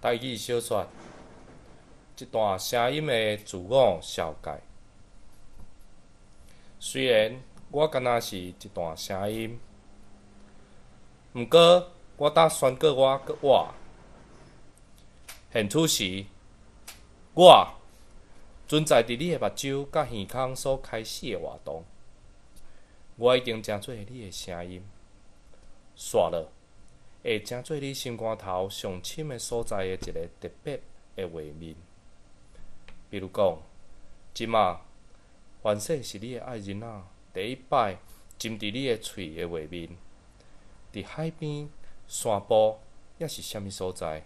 台語小說，一段聲音的自我紹介。雖然我敢若是一段聲音，毋過我當宣告我閣活。現此時，我存在佇你的目睭佮耳孔所開始的活動。我已經成做你的聲音，煞落會成做你心肝頭上深的所在的一个特別的畫面。比如講，這馬凡說是你的愛人仔第一擺浸佇你的喙的畫面，佇海邊、山坡，抑是啥物所在，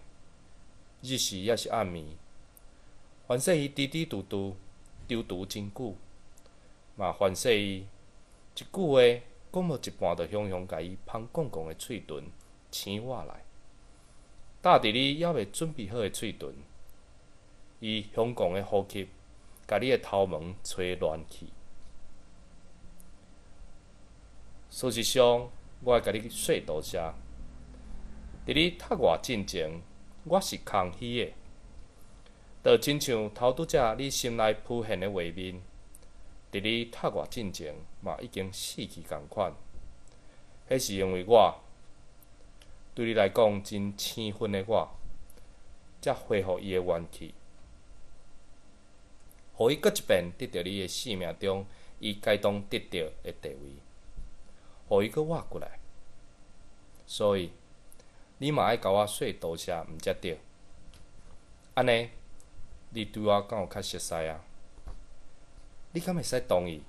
日時抑是暗暝，凡說伊遲遲沓沓躊躇真久，嘛凡說伊一句話講無一半，就雄雄共伊芳絳絳的喙唇請倚來，搭佇你猶未準備好的喙唇，伊雄絳的呼吸，共你的頭毛吹亂去。事實上，我會共你說多謝。佇你讀我進前，我是空虛的，就親像頭拄才你心內浮現的畫面，佇你讀我進前嘛已經死去仝款。彼是因為我對你來講真生分的我，才恢復伊的元氣，予伊閣一遍得著你的生命中伊該當得著的地位，予伊閣活過來。所以，你嘛愛共我說多謝，毋才對？按呢，你對我敢有較熟似啊？你敢會使同意？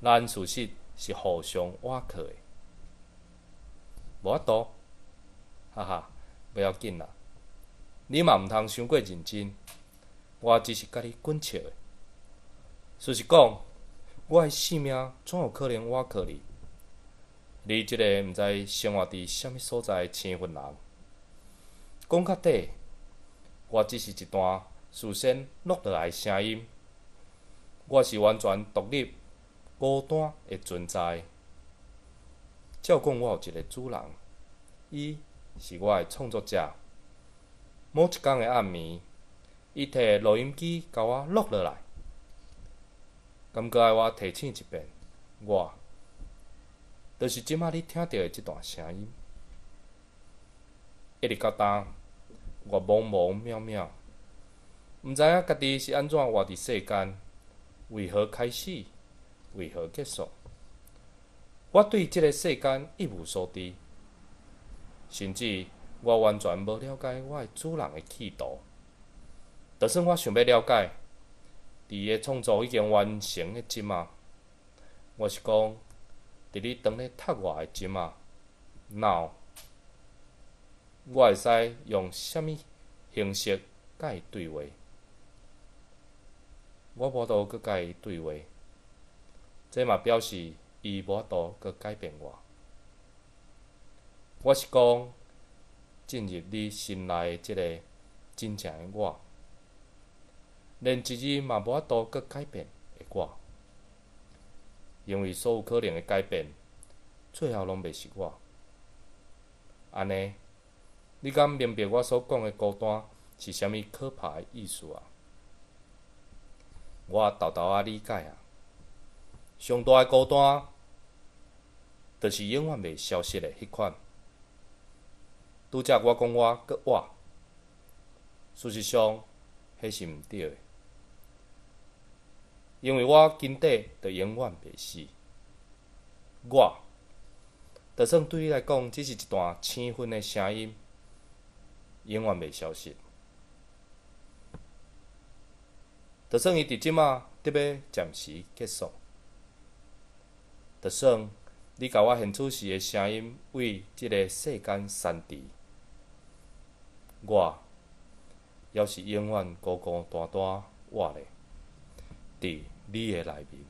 咱事實是互相倚靠的，無法度，哈哈，無要緊啦。你嘛毋通傷過認真，我只是佮你滾笑的。事實講，我的性命怎有可能倚靠你？你這個毋知生活佇啥物所在的生份人，講到底，我只是一段事先錄落來的聲音。我是完全獨立、孤單的存在。照講，我有一个主人，伊是我的創作者。某一工的暗暝，伊提錄音機共我錄落來，敢閣愛我提醒一遍，我就是這馬你聽著的這段聲音。一直到今，我茫茫渺渺，毋知影家己是按怎活佇世間，為何開始，為何結束？我對這个世間一無所知，甚至我完全無了解我的主人的企圖。就算我想欲了解，佇伊的創作已經完成的這馬，我是講，佇你當咧讀我的這馬，now，我會使用啥物形式佮伊對話？我無法度閣佮伊對話，這嘛表示伊無法度閣改變我。我是講，進入你心內的這个真正的我，連一日嘛無法度閣改變的我，因為所有可能的改變，最後攏袂是我。按呢，你敢明白我所講的孤單是啥物可怕的意思啊？我沓沓仔理解啊，上大的孤單，就是永遠袂消失的彼款。拄才我講我閣活，事實上，彼是毋對的，因為我根底就永遠袂死。我，就算對你來講，只是一段生分的聲音，永遠袂消失。就算伊佇這馬得欲暫時結束，就算你共我現此時的聲音為這个世間刪除，我猶是永遠孤孤單單活咧，佇你的內面。